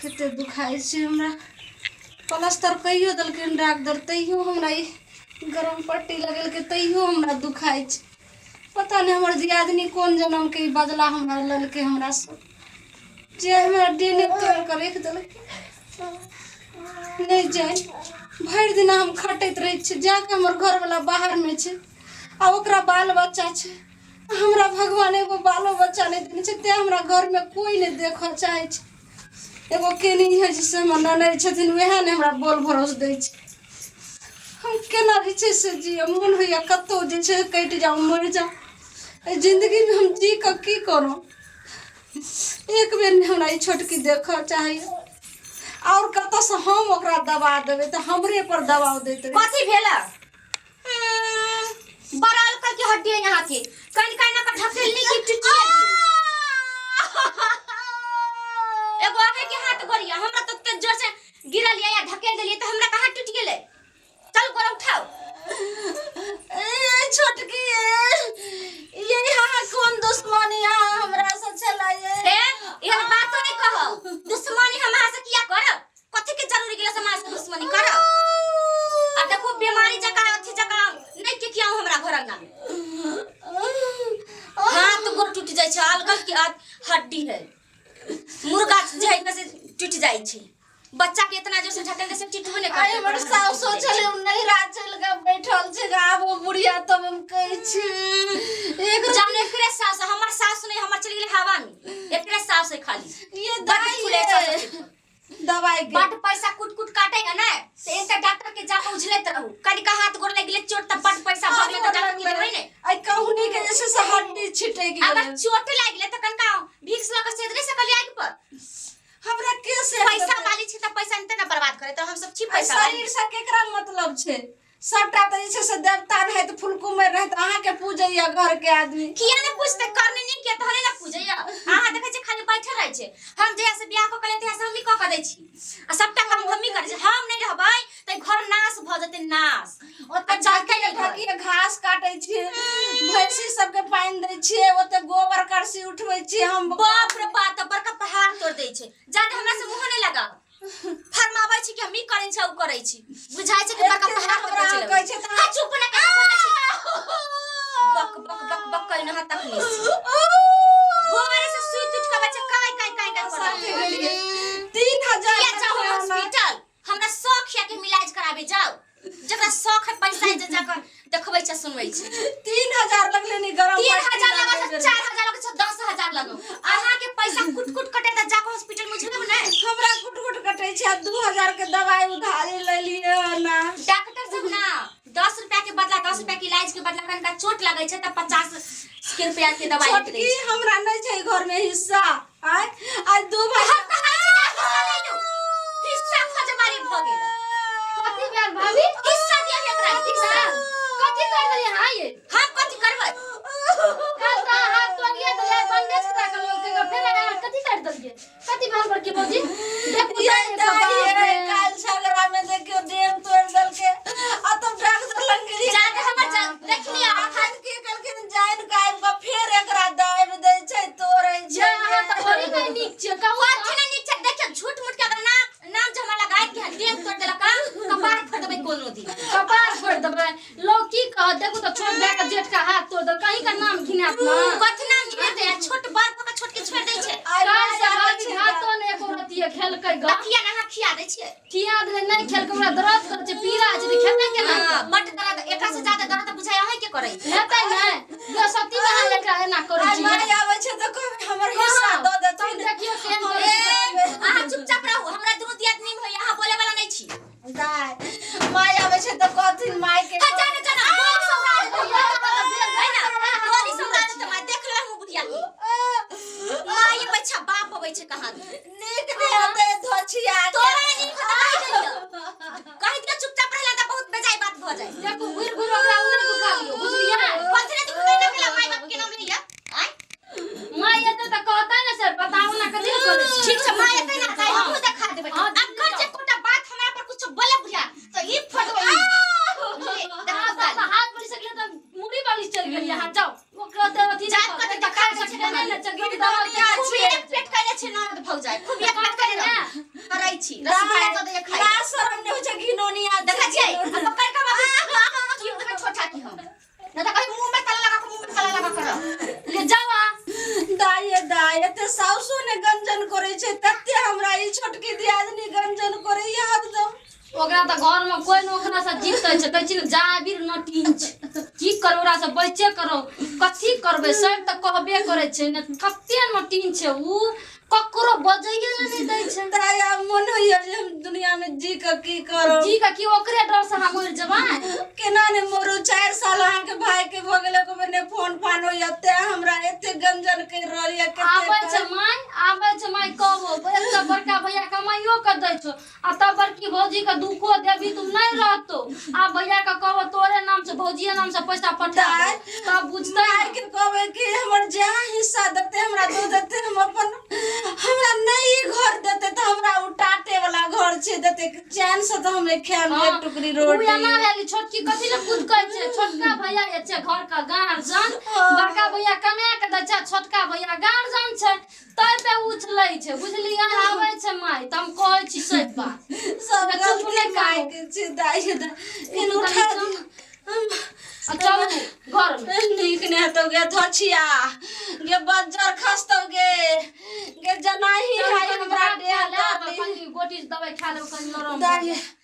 कते दुखाइ छै हमरा। प्लास्टर कहियो देलखिन डॉक्टर, तैयो हमरा ई गरम पट्टी लगेलकै, तैयो हमरा दुखाइ छै। पता नहि हमर दियादनी कोन जनमके ई बदला हमरा लेलकै हमरासँ, जे हमरा डीने तोड़ि कऽ राखि देलकै। नहि जानि, भरि दिना हम खटैत रहै छी, जाके हमर घरवला बाहरमे छै आ ओकरा बाल बच्चा छै। हमरा भगवान एगो बालो बच्चा नहि देने छै, तेँ हमरा घरमे कोइ नहि देखऽ चाहै छै। एगो केनी है जिससे हमर ननैद छथिन, वएह ने हमरा बोल भरोस दै छै। हम केना जे छै से जियब? मोन होइए कतहु जे छै कटि जाउ, मरि जाउ। एहि जिन्दगीमे हम जी कऽ की करब? एक बेर नहि हमरा ई छोटकी देखऽ चाहैए। आओर कतऽसँ हम ओकरा दबा देबै तऽ हमरे पर दबाव दैत रहै। कथी भेल? बड़ाल कल के हड्डी है यहाँ के, कन कन का ढकेलनी की टुटिया गेल। एगो आगे के हाथ गोरिया हमरा तो तेज जोर से गिरल या ढकेल देलिए तो हमरा कहाँ टूट गेलै। चल गोरा उठाओ। ए छोटकी, ए ये यहाँ कोन दुश्मनी यहाँ हमरा से छला ये? ए एहन बातो नहीं कहो। दुश्मनी हम अहाँ से किया करब? कथी के जरूरी गेल समाज से दुश्मनी करब? आ देखो, बीमारी जका अथी जका नहीं के किया हमरा घर अंगना में हाथ गोर टूट जाय छै। अलगल के हड्डी है, मुर्गा जे है से टूट जाय छै। बच्चा के इतना जोर से ढकेल दे से टूटबो नहीं आइ करते। हमर सासो छलै, उ नैहरा चलि कऽ बैठल छै। आब ओ बुढ़िया तब हम कहै छी एक जाने एकरे सास, हमर सास नहीं, हमर चलि गेलै हवा में। एकरे सास है खाली। ये बड दाई फुले ये सास। दवाई के बड पैसा कुट कुट काटे है ना, से एकटा डॉक्टर के जाके उझलैत रहू। कनिका हाथ गोड़ लागि गेलै चोट त बड पैसा भऽ गेलै, त डॉक्टर के देबै ने। आइ कहुनी के जे छै से हड्डी छिटकि गेलै। अगर चोट लागि गेलै त कनिका भिक्स लऽ कऽ सेद नहि सकलियै आगि पर? हमरा के से पैसा वाली छी त पैसा नहीं ने बर्बाद करे, त हम सब छी आइ पैसा वाली। शरीर से केकरा मतलब छै? सबटा तऽ जे छै से देवता रहैत, फुलकुमरि रहैत, अहाँके पूजैया घरके आदमी। किया ने पूजते? करने नहीं किया तहने ने पूजैया। अहाँ देखै छी खाली बैठल रहै छै। हम जहिया से बियाह कऽ के तहिया से हमही कऽ के दै छी आ सबटा काम हमही करै छी। हम नहि रहबै तऽ घर नाश भऽ जेतै, नाश। ओतऽ चलतै नहि घर। ढकिए घास काटै छियै, भैंसी सबके पानि दै छियै, ओतऽ गोबर करसी उठबै छियै हम। बाप रे बाप, तऽ बड़का पहाड़ तोड़ दै छै। जादे हमरा से मुँह नहि लगाओ। फरमाबै छी कि हम ई करै छी, ओ करै छी, बुझाइ छै कि बड़का एते पहाड़ हमरा तोड़ चलि कहै छै तऽ हाँ, चुप ना, कैसे बोलै छी? बक बक बक बक करै ना तखनी से भोरे से सुति उठि के बच्चा काय काय काय काय साथे करऽ। गेलियै 3000। किया जाओ हॉस्पिटल? हमरा शौक है कि हम इलाज कराबे जाओ। जकरा शौक है पैसा है, जे जाकर देखबै छै, सुनबै छै। 3000 लगले नी गरम तीन पट्टी हजार लगै लगबै छै, 4000 लगै छै, 10,000 लगौ। अहाँके पैसा कुट कुट कटे तऽ जाके हॉस्पिटल में झुलब ने। हमरा कुट कुट कटै छै आ 2000 के दवाई उधारी लेलियै ना। डॉक्टर सब ना 10 रुपया के बदला, 10 रुपया के इलाज के बदला कनिका चोट लगै छै तऽ 50 के रुपया के दवाई लिख दै छोटकी, छै। हमरा नहि छै घर में हिस्सा। आय आय दू भाई हम कहाँ छी कि हिस्सा ले लू? हिस्सा खोजबारी भऽ गेल। कथी भेल भाभी? हिस्सा दिया एकरा हिस्सा। कथी कर देलियै अहाँ ये? हम कथी करबै? काल तऽ हाथ तोड़िए देलियै, बैंडेज करा के लेलकै, फेर अहाँ कथी कर देलियै? कथी भेल बड़की भौजी? देखू ये तऽ दाई बाप ये रे। काल झगड़ा में देखियो डेम तोड़ देलके आ तब डॉक्टर लग गेलियै। जादे हमर देख लिअ। अखन की कहलखिन, जानि के आबि कऽ फेर एकरा दाबि दै छै, तोड़ै जे छै। अहाँ तऽ बड़ी नहि नीक छियै कहू तऽ। कथी नहि नीक छै? देखियौ, झूठ मूठ के अगर नाम नाम जे हमरा लगाय के डेम तोड़ देलक, कपार फोड़ देबै कोनो दिन। कपार फोड़ि देबै? लोग की कहत? देखू तऽ, छोट भाय के जेठ का हाथ तोड़ देल, कहीं का नाम घिनात ना। कथी नाम घिनेतै? आ छोट बड़ कऽ के छोट के छोड़ि दै छै। आइ काल से माय आबै भाभी छै। भातो ने एको रतिये खेलकै ग। तऽ किया ने अहाँ खिया दै छियै? खिया देले नहि खेलकै, ओकरा दर्द करै छै, पीड़ा छै, तऽ खेतै केना? हाँ, बड दर्द। एकरा से ज्यादा दर्द बुझाय अहीं के करै। हेतै ने बेसती में अहाँ एकरा एना करै आइ छियै। माय आबै छै तऽ कहबै हमर हिस्सा दऽ तब देथिन। देखियौ केहन करै ए, छै। अहाँ चुपचाप रहू, हमरा दुनू दियादनी में होइए, अहाँ बोले वाला नहीं छी। दाइ, माय आबै छै तऽ कहथिन माय के। हाँ, जाना जाना, गोली सौरा देतै, है ना? गोली सौरा देतै माय, देख लेबै हम बुढ़िया के। माय अबै छै, बाप अबै छै कहाँ दे। नीक नहि हेतै धोछिया के। तोरा नीक होतै, कहि दियौ। कहि दियौ चुपचाप रहला तऽ बहुत बेजाय बात भऽ जाइ। देखू, घुरि घुरि ओकरा उन्ने दुखाबियौ, बुझलियै? कथी ने दुखतै? ना केला माय बाप के नाम लैया आय। माय एतै तऽ कहतै ने सर, बताउ ना कथी लए करै छी। ठीक छै, माय एतै ना तऽ हमहूँ देखा देबै। हाँ, अगर जे कोटा बात हमरा पर कुछ बोले बुढ़िया तऽ ई फोड़ देबै। बुझलियै? अहाँ देखा सब तऽ हाथ बलि सकलै तऽ मुड़ी बाली चलि गेलियै अहाँ। जाउ, ओकरा तऽ अथी जात कऽ तऽ देखा दै छै। नहि ने चलि गेली, दवा खूब एक पेट कैले छै ननद भौजाइ, खूब एक। भात करे करे रहू। करै छी रसगुल्ला दऽ दैया खाइ ना शरम नहि होइ छै घिनौनी आदमी। देखै छियै आ पकड़ के हम की देबै छोटा की हम नहि तऽ कहीं मुँह में ताला लगा के मुँह में ताला लगा के रह ले जाओ आ दाय ये दाय एते साउसो ने गंजन करै छै तते हमरा ई छोटकी दियादनी गंजन करैया हरदम ओकरा तऽ घर में कोई न ओकरा से जीतै छै कहै छी ने जाबिर नटीन छै की करू ओकरा से बचे करो कथी करबै सब तऽ कहबे करै छै ने कते नटीन छै उ ककरो बजैए ने नहि दै छै दाय आब मन होइया जे हम दुनिया में जी के की करब जी का की ओकरे डर से हम मरि जेबै केना ने मरू 4 साल अहाँके भाई के भऽ गेल एको बेर ने फोन फान होइया तें हमरा एते गंजन करि रहल यऽ आबै कते छै माय आबै छै माय कहबो एक तऽ बड़का भैया कमाइयो के दै छौ आ तब बड़की भौजी के दुखो देबी तू नहीं रहतो आ भैया के कहबो तोरे नाम से भौजीए नाम से पैसा पठा दे तब बुझतै माय के कहबै कि हमर जहाँ हिस्सा देतै हमरा दऽ देतै हम अपन हमरा नहि ई घर देतै तऽ हमरा ओ टाटे वाला घर छै देतै चैन से तऽ हम खायब एक टुकड़ी उ रोटी एना भेली छोटकी कथी ले कुदकै छै छोटका भैया जे छै घर के गार्जियन बड़का भैया कमा के दै छै छोटका भैया गार्जियन छै तै पे उछलै छै बुझलियै आबै छै माय तऽ हम कहै छी से बात सब चुप गलती नहि माय करू। के छै दाइ दाइ केन उठा दियौ हम आ चलू घरमे नीक नहि हेतौ गे धछिया गे बज्जर खसतौ गे गे जनाही चलू है कनि हमरा भात खा देह लेब दादी कनि गोटी दवाइ खा लेब कनि नरम भऽ दाइ जायत।